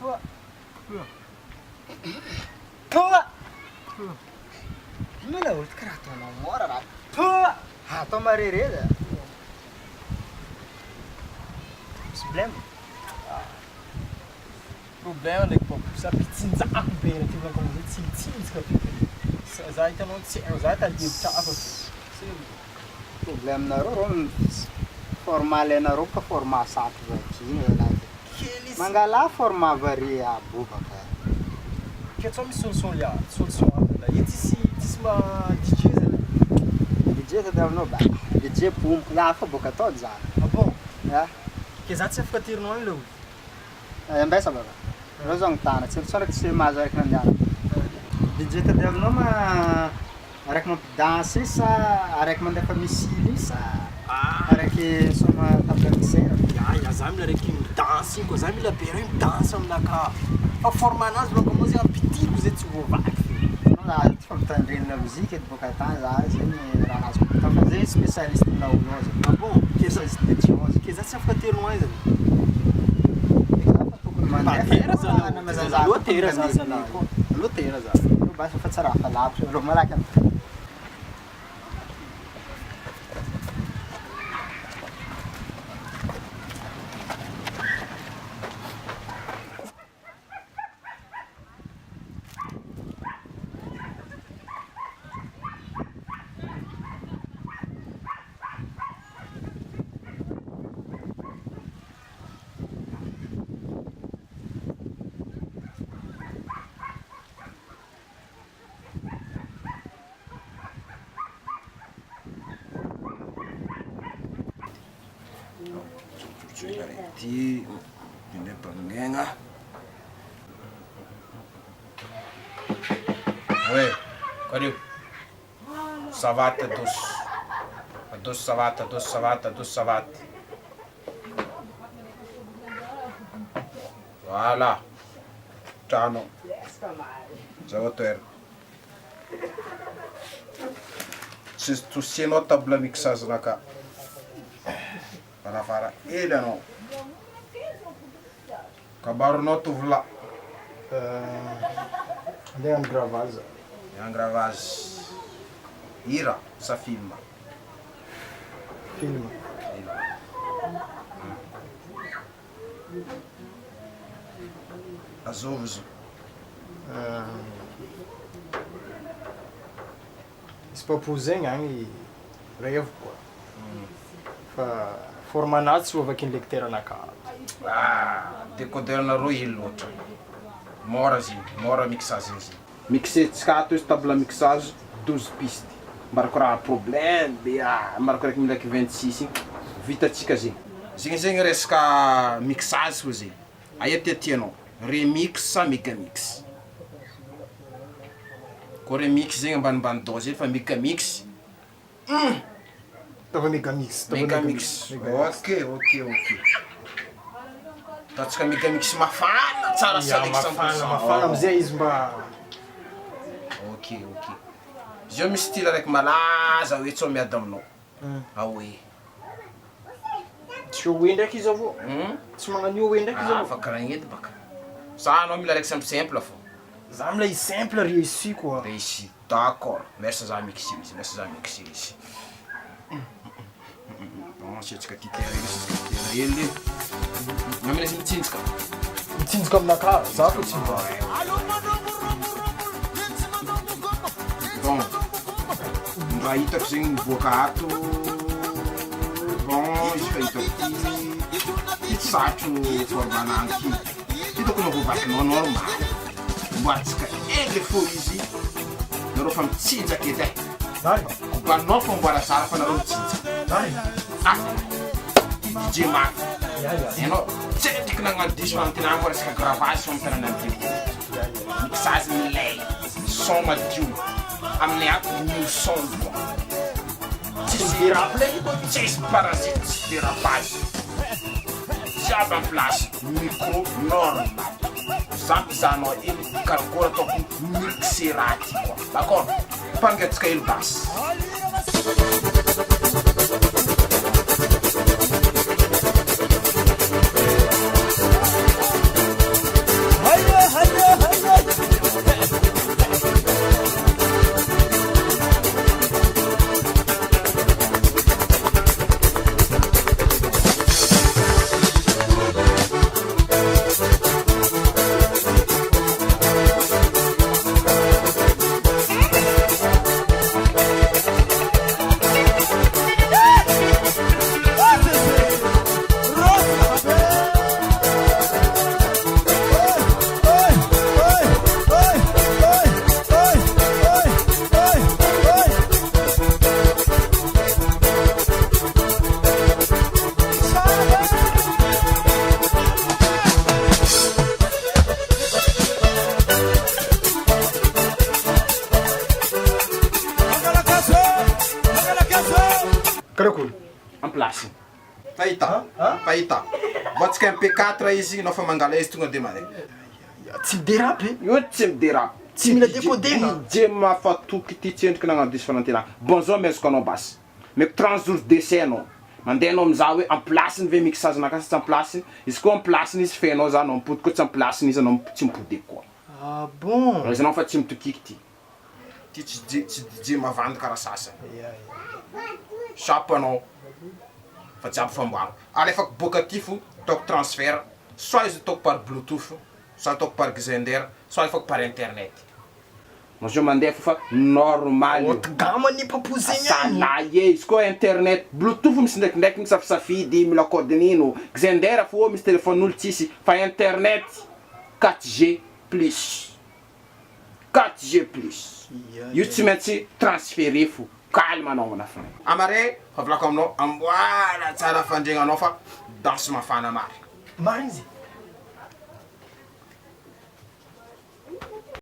Poa. Poa. Ino la olo karaha ataonao mora raha. Poa. Atao marere za. Misy blème. Problème ndraiky papoose ampitsinjako be raha ty volaniko amizay tsy mitsinjaka be za hitanao tsy haiko za tady hevitra hafa be. Problème nareo rô format alainareo ka format sarotra vakiana zalahy ty. Kely izy. Mangalà format varie aby io baka. Ke tsao misy solution lia solution hafa la io tsisy tsisy mba DJ zalahy. DJ tadiavinao ba DJ pompo la hafa boka atao zany. Ah bon? Ya. Ke za tsy afaka aterinao agny leolo. Ambesa baka. Reo zao agnontana tsy sao ndraiky tsy mahazo araiky nandehanako. DJ tadiavinao ma araiky mampidansy sa araiky mandefa missile io sa araiky misôma table mixeur? Ya ya za mila araiky midansy igny koa, za mila be reo midansy aminakahy fa forme anazy lôka moa zegny ampidiriko zay tsy voavaky. Za tsy fa mitandregny lamoziky edy bôka tany za zegny raha azoko atao fa zay spécialiste laolo ao zay. Ah bon? Spécialiste de Dion zay. Ke za tsy afaka aterinao aiza? Za fa tokony mandeha Tera za aloha tera za zalahy. Aloha tera za. Basa fa tsy raha fa lavitra aloha malaky. Ty dine-pamingegna. Oe, kariho. Savate adoso. Adoso savate, adoso savate, adoso savate. Voilà. Trano. Zao toerana. Tsy tosianao table mixage-naka. Farafara hely anao. Kabaronao tovolahy. Andeha hagnano gravage za. Hagnano gravage. Hira sa film? Film. Film. Azovy zo. Izy papoose zegny agny rêve quoi. Fa forme anazy tsy voavakin'ny lecteur anakahy. Ah, décodeur nareo hely loatra. Mora zegny, mora mixage izy. Mixer-tsika ato izy table mixage 12 pistes. Ambarako raha problème be ah, ambarako raiky miraky 26 igny, vitatsika zegny. Zegny zegny resaka mixage fô zegny. Aia tiatianao, remix sa megamix? Kô remix zegny ambanimbany dose hely fa megamix hum! Ataova megamix, ataova Megamix, ok ok ok. Ataontsika megamix mafana tsara Ya salegy cent pour mafana cent. mafana amizay izy mba. Ok ok. Izy io misy style araiky malaza hoe tsao miady aminao. Aoe. Tsy oe ndraiky izy avô. Tsy magnano io oe ndraiky izy avô. Fa karaha igny edy baka. Sa anao mila araiky simple simple fô. Za mila izy simple réussi quoi. Réussi, d'accord. Merci za mixer izy, merci za mixer izy. Bon, asiantsika titera hely, asiantsika titera hely. Namela izy mitsinjaka. Mitsinjaka aminakahy, za koa tsy mba. Bon, ny raha hitako zegny mivoaka ato, bon izy fa hitako ty, ty tsy sarotro forme-na ty, ty tokony ho voavakinao normal, amboarintsika hely fô izy, nareo fa mitsinjaka edy e, kobaninao fô amboara zara fa nareo mitsinjaka, ah ty DJ Marc, hainao tsendriky nagnano diso fanantenana resaka gravage fa mitanana an'ity. Mixage milay, son madio, aminay ato new sound quoi. Tsisy tsisy parasite, tsisy dérapage. Jiaby en place, micro normal. Za mpizahanao hely karakôry ataoko mixer raha ty quoi. D'accord? Mpangatsika hely basy. Ataontsika MP4 izy, anao fa mangala izy tonga de mandeha. Tsy mi-derape? Io tsy mi-derape. Tsy mila decoder-na? DJ mafatoky ty tsy endriky nagnano diso fanantenana. Bon zao amezako anao basy. Meko 30 jours d'essai anao. Mandeha anao mizaha hoe en place-ny ve mixage-nakahy sa tsy en place-ny. Izy koa en place-ny izy fenao za anao mipody koa tsy en place-ny izy anao tsy mipody koa. Ah bon? Raha izy anao fa tsy mitokiky ty. Ty tsy DJ tsy DJ mavandy karaha sasany. Shop anao fa jiaby famboarako. Alefako boaka aty fo ataoko transfert soit izy ataoko par bluetooth soit ataoko par xender soit alefako par internet. Monsieur mandefa fa normal io. Haute gamme ny papoose zegny agny. Zalahy e, izy koa internet, bluetooth misy ndraikindraiky misafisafidy mila code nino, xender fô misy telephone-n'olo tsisy fa internet 4G plus. 4G plus io tsy maintsy transfere fo calme anao manafina. Amare fa volako aminao amboara tsara fandregnanao fa danse mafana marina. Marina izy.